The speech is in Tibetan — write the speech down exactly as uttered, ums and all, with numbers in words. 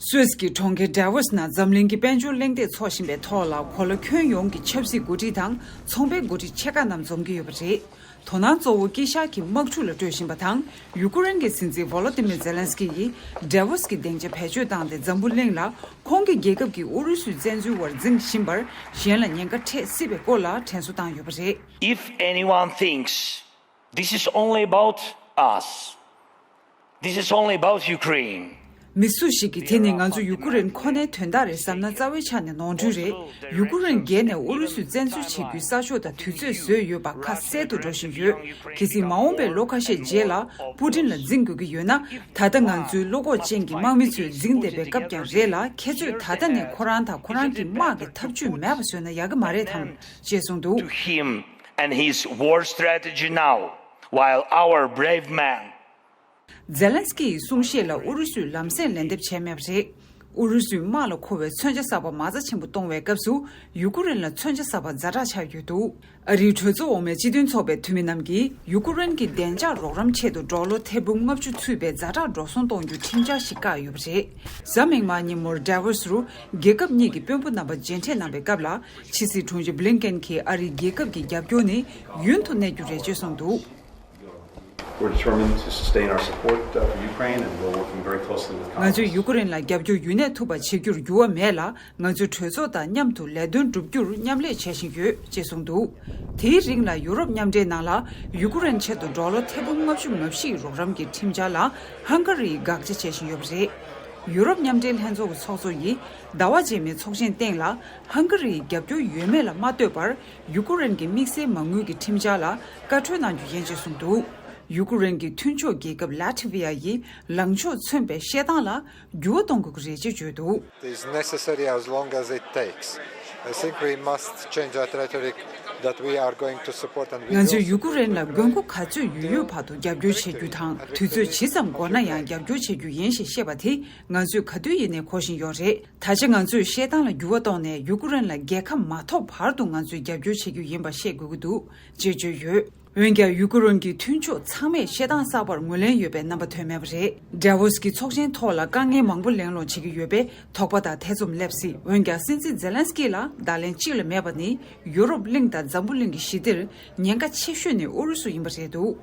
སུད་སི་གི་གྲོང་ཁྱེར་ཌ་ཝོ་སི་ནང་འཛམ་གླིང་གི་དཔལ་འབྱོར་གླེང་སྟེགས་འཚོགས་བཞིན་པའི་ཐོག་ལ། གོ་ལ་ཁྱོན་ཡོངས་ཀྱི་ཆབ་སྲིད་འགོ་ཁྲིད་དང་ཚོང་པའི་འགོ་ཁྲིད་ཆེ་ཁག་རྣམས་འཛོམས་ཀྱི་ཡོད་པ་རེད། དོ་སྣང་གཙོ་བོ་དཀྱིལ་ཤར་གྱི་དམག་འཁྲུག་ལ་སྤྲོད་བཞིན་པ་དང་། ཡུ་ཀེ་རེན་གྱི་སྲིད་འཛིན་ཝོ་ལོ་ཏི་མིར་ཛེ་ལན་སི་ཀི་ཡིས་ཌ་ཝོ་སི་གི་སྡིངས་ཆ་བེད་སྤྱོད་བཏང་སྟེ། འཛམ་བུ་གླིང་ལ་ཁོང་གི་རྒྱལ་ཁབ་ཀྱིས་ཨུ་རུ་སུའི་བཙན་འཛུལ་བར་འཛིང་བཞིན་པར། གཞན་ལ་ཉེན་ཁ་འཕྲད་སྲིད་པའི་སྐོར་ལ་དྲན་གསོ་བཏང་ཡོད་པ་རེད། If anyone thinks this is only about us, this is only about Ukraine. མི་སུ་ཞིག་གིས་དེ་ནི་ང་ཚོ་ཡུ་ཀེ་རེན་ཁོ་ནའི་དོན་དག་རེད་བསམ་ན། རྩ་བའི་ཆ་ནས་ནོར་འཁྲུལ་རེད། ཡུ་ཀེ་རེན་བརྒལ་ནས་ཨུ་རུ་སུས་བཙན་འཛུལ་བྱེད་རྒྱུའི་ས་ཕྱོགས་དང་དུས་ཚོད་བཟོས་ཡོད་པ་ཁ་གསལ་དུ་འགྲོ་བཞིན་ཡོད། གལ་སྲིད་མ་འོངས་པའི་ལོ་ཁ་ཤས་རྗེས་ལ་པུ་ཏིན་ལ་འཛིང་དགོས་ཀྱི་ཡོད་ན། ད་ལྟ་ང་ཚོའི་བློ་ཁོག་ཅན་གྱི་དམག་མི་ཚོས་འཛིང་བསྡད་པའི་སྐབས་ཀྱང་རེད་ལ། ཁྱེད་ཚོས་ད་ལྟ་ནས་ཁོ་རང་དང་ཁོ་རང་གི་དམག་གི་ཐབས་ཇུས་མེད་པ་བཟོས་ན་ཡག་གི་མ་རེད་དམ། ཅེས་གསུངས་འདུག། To him and his war strategy now, while our brave men. ཛེ་ལན་སི་ཀི་ཡི་གསུང་བཤད་ལ་ཨུ་རུ་སུས་ལམ་སེང་ལན་འདེབས་བྱས་མེད་པ་རེད། ཨུ་རུ་སུས་དམག་ལ་མཁོ་བའི་མཚོན་ཆ་གསར་པ་མ་རྩ་ཆེན་པོ་གཏོང་བའི་སྐབས་སུ། ཡུ་ཀེ་རེན་ལ་མཚོན་ཆ་གསར་པ་ཛ་དྲག་ཆགས་ཡོད་འདུག། ཨ་རིའི་གྲོས་ཚོགས་འོག་མའི་སྤྱི་མཐུན་ཚོགས་པའི་འཐུས་མི་རྣམས་ཀྱིས་ཡུ་ཀེ་རེན་གྱི་བདེ་འཇགས་རོགས་རམ་ཆེད་དུ་ཌོ་ལར་ཐེར་འབུམ་ལྔ་བཅུ་ཚུད་པའི་ཛ་དྲག་འགྲོ་སོང་གཏོང་རྒྱུའི་ཁྲིམས་འཆར་ཞིག་བཀག་ཡོད་པ་རེད། གཟའ་མིག་དམར་ཉིན་མོར་ཌ་ཝོ་སི་རུ་རྒྱལ་ཁབ་གཉིས་ཀྱི་དཔོན་པོ་རྣམ་པ་མཇལ་འཕྲད་གནང་བའི་སྐབས་ལ། ཕྱི་སྲིད་དྲུང་ཆེ་བྷི་ལིན་ཀེན་གྱིས་ཨ་རིའི་རྒྱལ་ཁབ་ཀྱི་རྒྱབ་སྐྱོར་ནི་ཡུན་དུ་གནས་རྒྱུ་རེད་ཅེས་གསུངས་འདུག། We're determined to sustain our support, uh, for Ukraine, and we're working very closely with Congress. ང་ཚོས་ཡུ་ཀེ་རེན་ལ་རྒྱབ་སྐྱོར་ཡུན་གནས་ཐུབ་པ་བྱེད་རྒྱུར་འགྱུར་བ་མེད་ལ། ང་ཚོས་གྲོས་ཚོགས་དང་མཉམ་དུ་ལས་དོན་བསྒྲུབ་རྒྱུར་མཉམ་ལས་བྱེད་བཞིན་ཡོད་ཅེས་གསུངས་འདུག། དེའི་རིང་ལ་ཡུ་རོབ་མཉམ་འབྲེལ་ནང་ལ་ཡུ་ཀེ་རེན་ཆེད་དུ་ཌོ་ལར་ཐེར་འབུམ་ལྔ་བཅུ་ང་བཞི་ཡི་རོགས་རམ་གྱི་ཁྲིམས་འཆར་ལ་ཧང་ག་རི་ཡིས་དགག་བྱ་བྱེད་བཞིན་ཡོད་པ་རེད། ཡུ་རོབ་མཉམ་འབྲེལ་ལྷན་ཚོགས་ཀྱི་ཚོགས་གཙོ་ཡིས་ཟླ་བ་རྗེས་མའི་ཚོགས་ཆེན་སྟེང་ལ། ཧང་ག་རི་ཡི་རྒྱབ་སྐྱོར་ཡོད་མེད་ལ་མ་ལྟོས་པར། ཡུ་ཀེ་རེན་གྱི་དམིགས་བསལ་མ་དངུལ་གྱི་ཁྲིམས་འཆར་ལ་བཀའ་འཁྲོལ་གནང་རྒྱུ་ཡིན་ཅེས་གསུངས་འདུག། ཡུ་ཀེ་རེན་གྱི་མཐུན་ཕྱོགས་རྒྱལ་ཁབ་ལ་ཐི་བྷི་ཡ་ཡིས་ལངས་ཕྱོགས་མཚོན་པའི་བཤད་སྟངས་ལ་འགྱུར་བ་གཏོང་དགོས་ཀྱི་རེད་ཅེས་བརྗོད་འདུག། It is necessary as long as it takes. I think we must change that rhetoric that we are going to support and we ང་ཚོས་ཡུ་ཀེ་རེན་ལ་དགོས་མཁོ་ག་ཚོད་ཡོད་ཡོད་བར་དུ་རྒྱབ་སྐྱོར་བྱེད་རྒྱུ་དང་། དུས་ཚོད་ཇི་ཙམ་འགོར་ན་ཡང་རྒྱབ་སྐྱོར་བྱེད་རྒྱུ་ཡིན་ཞེས་བཤད་པ་དེ་ང་ཚོས་ག་དུས་ཡིན་ནའི་གོ་བཞིན་ཡོད་རེད། ད་ཆ་ང་ཚོས་བཤད་སྟངས་ལ་འགྱུར་བ་གཏོང་ནས་ཡུ་ཀེ་རེན་ལ་རྒྱལ་ཁ་མ་ཐོབ་བར་དུ་ང་ཚོས་རྒྱབ་སྐྱོར་བྱེད་རྒྱུ་ཡིན་པ་ཤེས་དགོས་ཀྱི་འདུག་ཅེས་བརྗོད་ཡོད། འོན་ཀྱང་ཡུ་ཀེ་རེན་གྱི་མཐུན་ཕྱོགས་ཚང་མས་བཤད་སྟངས་གསར་པར་ངོས་ལེན་ཡོད་པའི་རྣམ་པ་ཐོན་མེད་པ་རེད། ཌ་ཝོ་སི་གི་ཚོགས་ཆེན་ཐོག་ལ་དཀའ་ངལ་མང་པོ་གླེང་སློང་བྱེད་ཀྱི་ཡོད་པས་དོགས་པ་དང་ཐེ་ཚོམ་སླེབས་སྲིད། འོན་ཀྱང་སྲིད་འཛིན་ཛེ་ལན་སི་ཀི་ལ་བརྡ་ལན་གཅིག་ལས་མེད་པ་ནི། ཡུ་རོབ་གླིང་དང་འཛམ་བུ་གླིང་གི་ཞི་བདེར་ཉེན་ཁ་ཆེ་ཤོས་ནི་ཨུ་རུ་སུ་ཡིན་པ་རེད་འདུག།